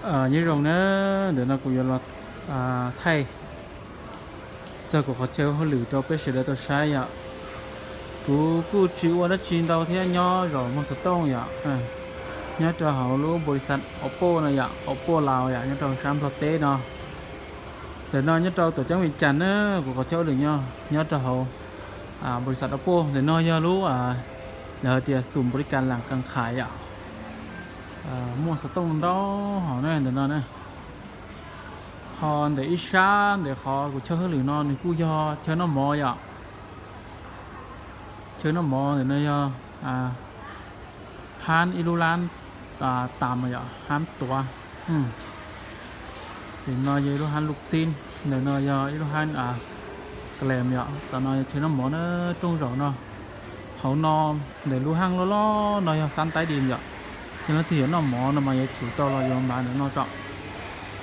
Nyob zoo na, ntawm no kuv yuav los thaij txog kuv qhov chaw hauj lwm rau peb sawv daws tau saib yom. Kuv kuj tsis ua dab tsi ntau thiab, nyob zaum muag xov tooj yom, nyob rau hauv lub npaus lis xas Oppo no yom, Oppo Laos yom, nyob rau sab Nplog teb no. Ntawm no nyob rau tuam ceeb Vias Cas na, kuv qhov chaw hauj lwm nyob rau hauv npaus lis xas Oppo. Ntawm no yog lub, lawv hais tias xum npaus lis kas lam kas khais yom. Muaj xov tooj ntau hauv na ntawm no na. Ho ntawm ib sab ntawm qhov kuv chaw hauj lwm no nws kuj yog chaw noj mov yom. Chaw noj mov ntawm no yog hab ib lub lab tas yom, hab tuav. Ntawm no yog ib lub hab luj xib, ntawm no yog ib lub hab kalem yom. Tam no yog chaw noj mov na, rooj zaum no. Hauv no ntawm lub hab loj loj no yog xab taib di yom. Yog leej twg yuav noj mov no mas yuav tsum tau los yuav npav ntawm no tso.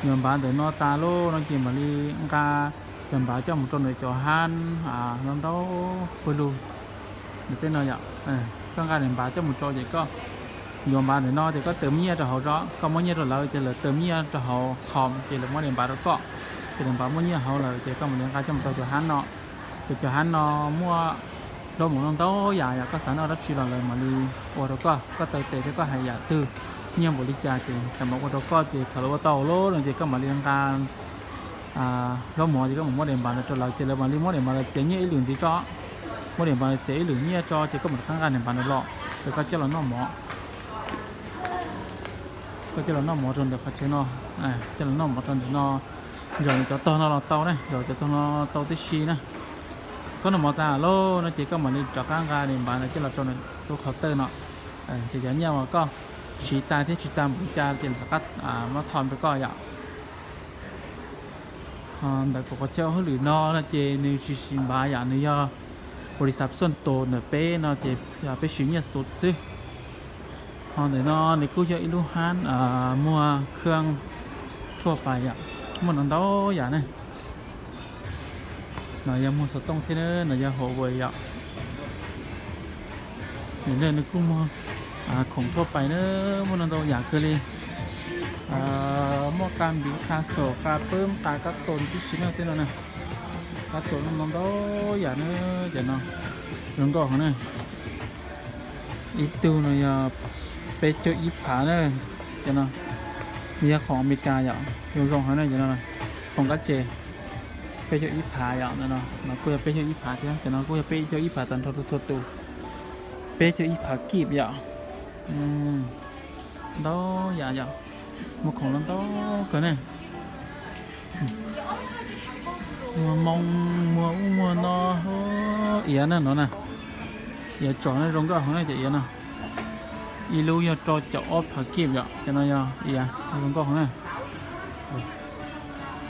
Yuav npav ntawm no tas lawm no ces mam li nqa cov npav coj mus rau ntawm cov hab ntau ntau pawg lug ntawm tej no yom. Koj nqa daim npav coj mus rau ces koj yuav npav ntawm no ces koj taws nyiaj rau hauv tso, koj muab nyiaj rau lawv ces lawv taws nyiaj rau hauv com ces lawv muab daim npav rau koj. Ces daim npav muaj nyiaj hauv lawm ces koj mam li nqa coj mus rau cov hab no. Ces cov hab no muaj zaub mov no ntau yam yom, koj xav noj dab tsi los lawv mam li ua rau koj, koj taw tes thiab koj hais yam twg, nyiaj npaum li cas ces lawv mam ua rau koj. Ces thaum lawv ua tau lawm no ces koj mam li nqa zaub mov ces koj mam muab daim npav ntawd rau lawv ces lawv mam li muab daim npav ntawd txiav nyiaj ib lwm ntxiv tso. Muab daim npav ntawd txiav ib lwm nyiaj tso ces koj mam rov qab nqa daim npav ntawd los, ces koj coj los noj mov. Koj coj los noj mov rau ntawm qhov chaw no, coj los noj mov rau ntawm no. Zaum cov tog no los tau ne, zaum cov tog no tau tib si na. Koj noj mov tas lawm no ces koj mam li rov qab nqa daim npav ntawd coj los rau ntawm lub qhov tawj no. Ces cov nyiaj uas koj siv tas thiab tsis tas npaum li cas ces rov qab muab thom rau koj yom. Ntawm kuv qhov chaw hauj lwm no no ces nws tsis siv npav yom, nws yog npaus lis xas xuaj tus ntawm peb no ces peb siv nyiaj xuv xwb. Ho ntawm no nws kuj yog ib lub hab muag khab thuaj pais yom, muaj no ntau yam ne. No yog muag xov tooj thiab na, no yog Huawei yom. Nws kuj muag khoom thuaj pais na, muaj no ntau yam kawg li. Muaj qab npiv, qab xaum, qab peb, qab kab toos tib si na tej no na. Qab toos no ntau yam na, cov no zoo nkauj heev na. Ib tug no yog peb caug ib phav na, cov no yog khoom Amelikas yom, zoo zoo heev na cov no. Khoom kab ces peb caug ib phav yom, no kuj yog peb caug ib phav thiab, cov no kuj yog peb caug ib phav tag nrho txhua txhua tus. Peb caug ib phav kib yom. Ntau yam yom, muag khoom los ntau kawg ne. Muag moo, muag ub muag no, iav na no na. Iav tsom na zoo nkauj heev na cov iav no. Ib lub yog rau caum ob phav kib yom, cov no yog iav zoo nkauj heev na.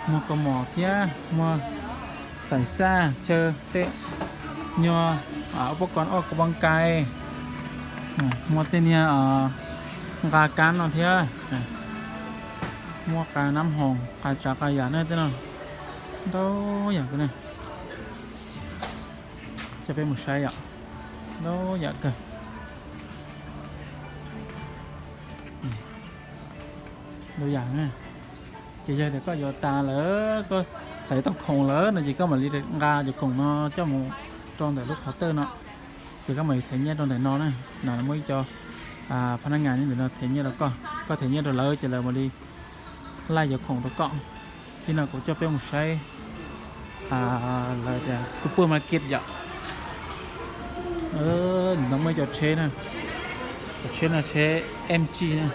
Muag kaus mom thiab muag xaim xaj, chaw tej, nyuag ub pab ko ob kab npab kais, muaj tej niag nqa kab no thiab, muaj qab nab hoom, qab tsav qab yam na tej no, ntau yam kawg na. Coj peb mus saib yom, ntau yam kawg. Ntau yam na. Ces yog tias koj yuav tas lawm, koj xaiv tau khoom lawm no ces koj mam li nqa cov khoom no coj mus rau ntawm lub qhov tawj no, ces koj mam li them nyiaj rau ntawm no na. No muaj ib co phab nab ngas nyob ntawm no them nyiaj rau koj, koj them nyiaj rau lawv ces lawv mam li laij cov khoom rau koj. Ces no kuv coj peb mus saib lawv tias supermarket yom. No muaj ib co tsheb na, cov tsheb no tsheb M G na,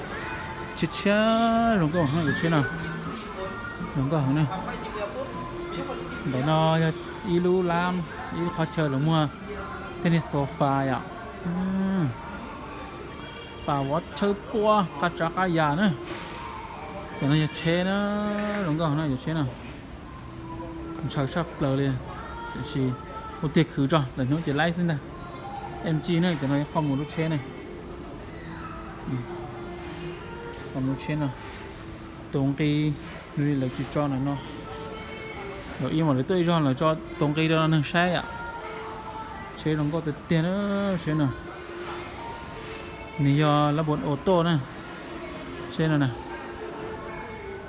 tshiab tshiab zoo nkauj heev cov tsheb no, zoo nkauj heev na. Ntawm no yog ib lub lab, ib lub qhov chaw lawv muag tej niag sofa yom. Pas vov thawb puab qab tsav qab yam na. Cov no yog tsheb na, zoo nkauj na cov tsheb no. Ntshaw tshaj plaws li, tiam sis ua tiag khwv tso, lwm hnub ces laib xwb ntag. M G na, cov no yog qhov mus lub tsheb ne. Qhov mus lub tsheb no, tus nqi lawv tsis tso ntawm no. Lawv ib mam lawv tuaj ib zaug lawv tso tus nqi rau neeg saib yom. Tsheb zoo nkauj tiag tiag na, tsheb no. Nws yog lab npua auto na, tsheb no na.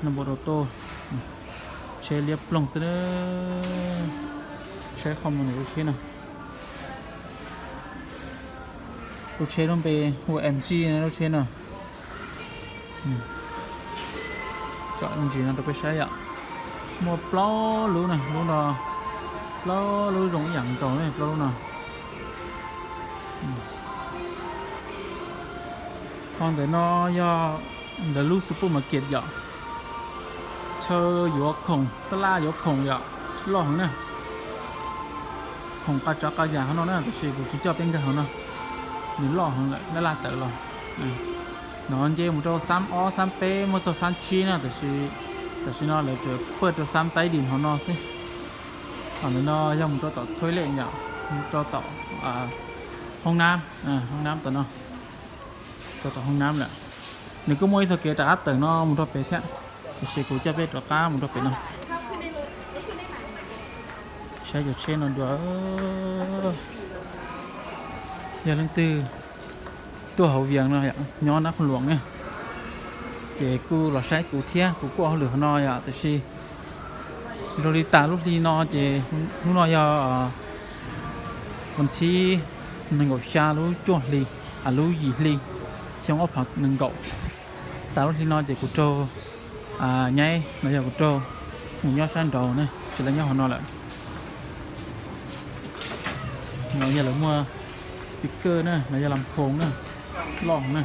Npauj rau toj, tsheb liab ploog xwb. Saib qhov muag ntawm lub tsheb no. Lub tsheb lub npe hu M G na lub tsheb no. Tsom ntsis no rau peb saib yom. Muaj plaub lub na, lub no, plaub lub zoo ib yam nkaus ne, plaub lub no. Qhov ntawm no yog ntawm lub supermarket yom. Chaw yuav khoom, tab laj yuav khoom yom, loj heev na. Khoom qab tsav qab yam hauv no na, tab sis kuv tsis coj peb nkag hauv no, nws loj heev lawm, laj laj tawm los. No nce mus rau xab ob xab peb muab txog xab tsib na, tab sis tam sim no lawv tsuas pawj rau xab taib dis hauv no xwb. Ho ntawm no yog mus rau tom toilet yom, mus rau tom hoob nab, hoob nab tom no, rau tom hoob nab lawm. Nws kuj muaj ib txoj kev rov qab tawm no mus rau pem thiab, tiam sis kuv coj peb rov qab mus rau pem no. Saib cov tsheb no dua. Yog leej twg tuaj hauv Vias no nyob Nab Khoos Luam ne, ces kuj los saib kuv thiab, kuv kuj ua hauj lwm hauv no yom, tiam sis zoo li tas lub hli no ces hnub no yog vas thib nees nkaum xya lub cuaj hli, lub yim hli, xyoo ob phav nees nkaum. Tas lub hli no ces kuv raug nyaib los yog kuv raug mus nyob sab nraud na, tsis los nyob hauv no lawm. No yog lawv muaj speaker na, no yog las phoos na, loj na.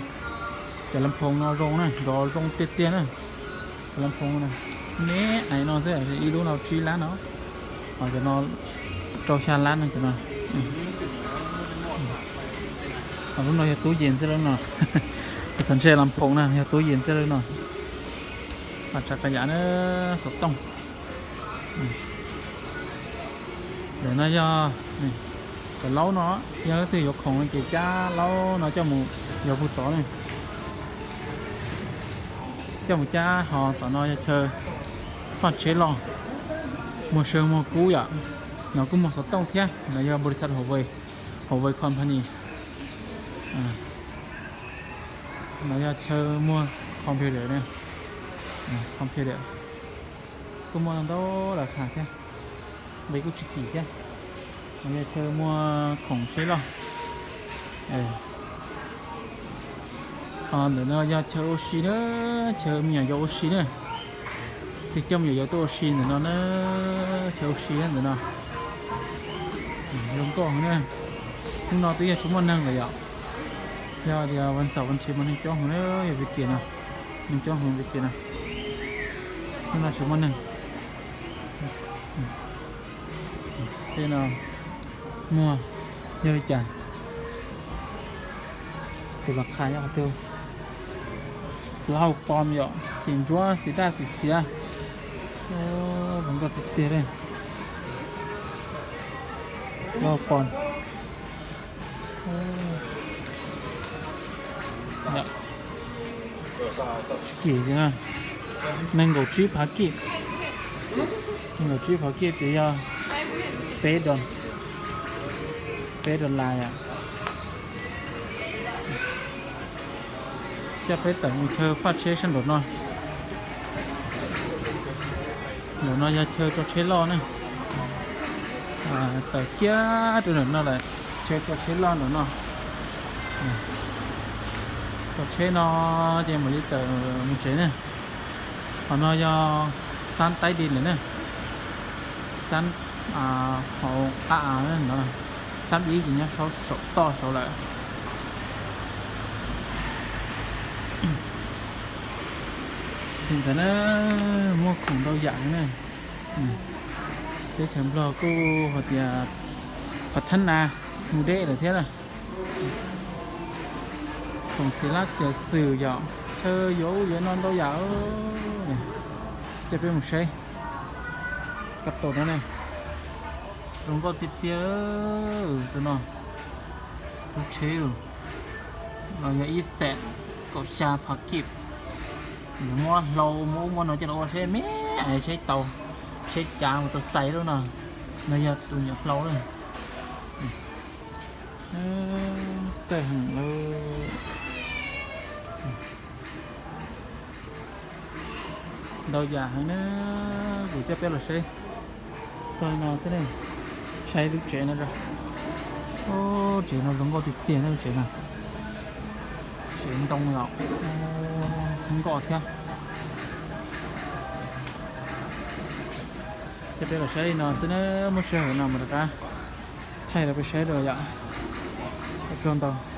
Cov las phoos no zoo na, nrov zoo tiag tiag na. Cov las phoos me ais no xwb, ib lub no tsib lab no, ho cov no rau xya lab no cov no. Ho lub no yog tub yees xwb lub no. Xav ntshe las phoos na yog tub yees xwb lub no. Qab tsav qab yam na, xov tooj. Ntawm no yog cov laub no, yog leej twg yuav khoom no ces cab laub no coj mus yuav puag tod ne. Coj mus cab ho tom no yog chaw faj tsheb loj, muag saw muag kub yom. No kuj muag xov tooj thiab, no yog npaus lis xaj Huawei, Huawei Company. No yog chaw muag computer ne, computer kuj muaj ntau lawm qhas thiab, npe kuj tsis kim thiab. No yog chaw muag khoom tsheb loj. Ho ntawm no yog chaw ua si na, chaw me nyuam yaus ua si na. Tig coj me nyuam yaus tuaj ua si ntawm no na, chaw ua si ntawm no. Zoo nkauj heev na. Hnub no twb yog tsis muaj neeg lawm yom. Yog tias vas xaum vas thiv mas neeg coob heev na, yog pem kiag no, neeg coob heev pem kiag no. Hnub no tsis muaj neeg. Tej no muag yog li cas? Tus los qhas nyob qhov twg? Plaub hau pos yom, xim ntsuab xim daj xim xiav. Zoo nkauj tiag tiag li. Plaub hau pos. Tsis kim, nees nkaum tsib phav kij, nees nkaum tsib phav kij ces yog peb do, peb dollar yom. Coj peb tawm mus chaw faj tsheb sab nraum no. Nraum no yog chaw rau tsheb loj na. Tawm kiag rau nram no lawm, chaw rau tsheb loj nraum no. Rau tsheb no ces mam li tawm mus tsev na. Qhov no yog xab taib di lawm na, xab hauv qab av no, xab ib ces nyob saum toj saud lawm. Li ntawd na, muaj khoom ntau yam na. Teb chaws Nplog kuj hais tias qhov thab nas mus deb lawm thiab na. Khoom txiv lab txiv xwm yom, chaw yuav ub yuav no ntau yam. Coj peb mus saib kab tos no ne. Zoo nkauj tiag tiag tus no. Lub tsheb los yog ib xees kaum xya phav kij. Muab hlau muab ub muab no coj los ua tsheb me, tsheb tau, tsheb cav mus tau xais lub no. No yog tus nyuam hlau na. Txawj heev lawm. Ntau yam heev na, kuv coj peb los saib. Txog li no xwb ne, saib lub tsev no os. Tsev no zoo nkauj tiag tiag na, tsev no. Tsev ntoo los nkauj thiab. Coj peb los saib li no xwb na, muaj sij hawm no mus rov qab thaij rau peb saib dua yom. Ua tsaug ntau.